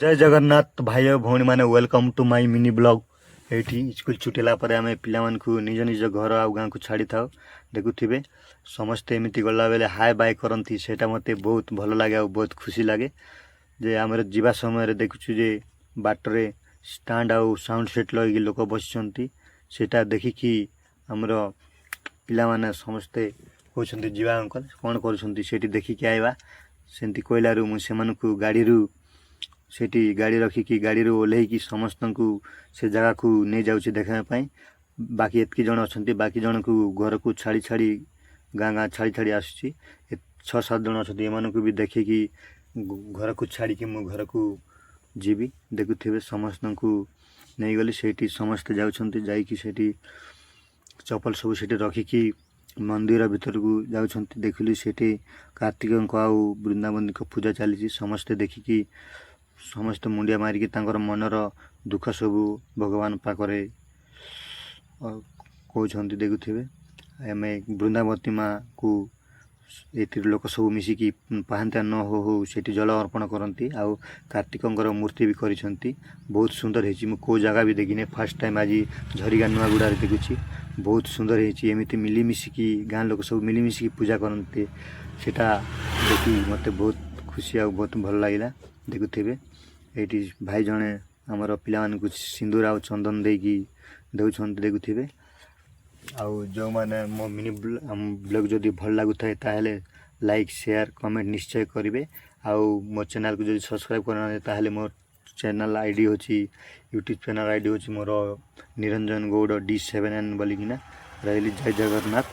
ଜୟ ଜଗନ୍ନାଥ ଭାଇ ଓ ଭଉଣୀମାନେ, welcome to my mini vlog। ଏଇଠି ସ୍କୁଲ ଛୁଟି ହେଲା ପରେ ଆମେ ପିଲାମାନଙ୍କୁ ନିଜ ନିଜ ଘର ଆଉ ଗାଁକୁ ଛାଡ଼ିଥାଉ। ଦେଖୁଥିବେ, ସମସ୍ତେ ଏମିତି ଗଲାବେଳେ ହାଏ ବାଏ କରନ୍ତି। ସେଇଟା ମୋତେ ବହୁତ ଭଲ ଲାଗେ ଆଉ ବହୁତ ଖୁସି ଲାଗେ ଯେ ଆମର ଯିବା ସମୟରେ ଦେଖୁଛୁ ଯେ ବାଟରେ ଷ୍ଟାଣ୍ଡ ଆଉ ସାଉଣ୍ଡ ସେଟ୍ ଲଗେଇକି ଲୋକ ବସିଛନ୍ତି। ସେଇଟା ଦେଖିକି ଆମର ପିଲାମାନେ ସମସ୍ତେ କହୁଛନ୍ତି, "ଯିବା ଅଙ୍କଲ, କ'ଣ କରୁଛନ୍ତି ସେଇଠି ଦେଖିକି ଆଇବା।" ସେମିତି କହିଲାରୁ ମୁଁ ସେମାନଙ୍କୁ ଗାଡ଼ିରୁ ସେଠି ଗାଡ଼ି ରଖିକି, ଗାଡ଼ିରୁ ଓହ୍ଲେଇକି ସମସ୍ତଙ୍କୁ ସେ ଜାଗାକୁ ନେଇଯାଉଛି ଦେଖିବା ପାଇଁ। ବାକି ଏତିକି ଜଣ ଅଛନ୍ତି, ବାକି ଜଣଙ୍କୁ ଘରକୁ ଛାଡ଼ି ଛାଡ଼ି, ଗାଁ ଗାଁ ଛାଡ଼ି ଛାଡ଼ି ଆସୁଛି। ଛଅ ସାତ ଜଣ ଅଛନ୍ତି, ଏମାନଙ୍କୁ ବି ଦେଖିକି ଘରକୁ ଛାଡ଼ିକି ମୁଁ ଘରକୁ ଯିବି। ଦେଖୁଥିବେ, ସମସ୍ତଙ୍କୁ ନେଇଗଲି ସେଇଠି। ସମସ୍ତେ ଯାଉଛନ୍ତି, ଯାଇକି ସେଇଠି ଚପଲ ସବୁ ସେଠି ରଖିକି ମନ୍ଦିର ଭିତରକୁ ଯାଉଛନ୍ତି। ଦେଖିଲି, ସେଠି କାର୍ତ୍ତିକଙ୍କ ଆଉ ବୃନ୍ଦାବତୀଙ୍କ ପୂଜା ଚାଲିଛି। ସମସ୍ତେ ଦେଖିକି, ସମସ୍ତେ ମୁଣ୍ଡିଆ ମାରିକି ତାଙ୍କର ମନର ଦୁଃଖ ସବୁ ଭଗବାନ ପାଖରେ କହୁଛନ୍ତି। ଦେଖୁଥିବେ, ଆମେ ବୃନ୍ଦାବତୀ ମାକୁ ଏଥିରେ ଲୋକ ସବୁ ମିଶିକି ପାହାନ୍ତିଆ ନ ହଉ ହଉ ସେଠି ଜଳ ଅର୍ପଣ କରନ୍ତି। ଆଉ କାର୍ତ୍ତିକଙ୍କର ମୂର୍ତ୍ତି ବି କରିଛନ୍ତି, ବହୁତ ସୁନ୍ଦର ହେଇଛି। ମୁଁ କେଉଁ ଜାଗା ବି ଦେଖିନି, ଫାର୍ଷ୍ଟ ଟାଇମ୍ ଆଜି ଝରିଗାଁ ନୂଆଗୁଡ଼ାରେ ଦେଖୁଛି। ବହୁତ ସୁନ୍ଦର ହେଇଛି। ଏମିତି ମିଳିମିଶିକି ଗାଁ ଲୋକ ସବୁ ମିଳିମିଶିକି ପୂଜା କରନ୍ତି, ସେଇଟା ଦେଖି ମୋତେ ବହୁତ ଖୁସି ଆଉ ବହୁତ ଭଲ ଲାଗିଲା। ଦେଖୁଥିବେ, ଏଇଠି ଭାଇ ଜଣେ ଆମର ପିଲାମାନଙ୍କୁ ସିନ୍ଦୁର ଆଉ ଚନ୍ଦନ ଦେଇକି ଦେଉଛନ୍ତି। ଦେଖୁଥିବେ। ଆଉ ଯେଉଁମାନେ ମୋ ମିନି ବ୍ଲଗ୍ ଯଦି ଭଲ ଲାଗୁଥାଏ, ତାହେଲେ ଲାଇକ୍, ସେୟାର, କମେଣ୍ଟ ନିଶ୍ଚୟ କରିବେ। ଆଉ ମୋ ଚ୍ୟାନେଲ୍କୁ ଯଦି ସବସ୍କ୍ରାଇବ୍ କରିନାହାନ୍ତି, ତାହେଲେ ମୋ ଚ୍ୟାନେଲ୍ ଆଇଡ଼ି ହେଉଛି, ୟୁଟ୍ୟୁବ୍ ଚ୍ୟାନେଲ୍ ଆଇଡ଼ି ହେଉଛି ମୋର ନିରଞ୍ଜନ ଗୌଡ଼ D7N ବୋଲିକିନା। ରହିଲି, ଜୟ ଜଗନ୍ନାଥ।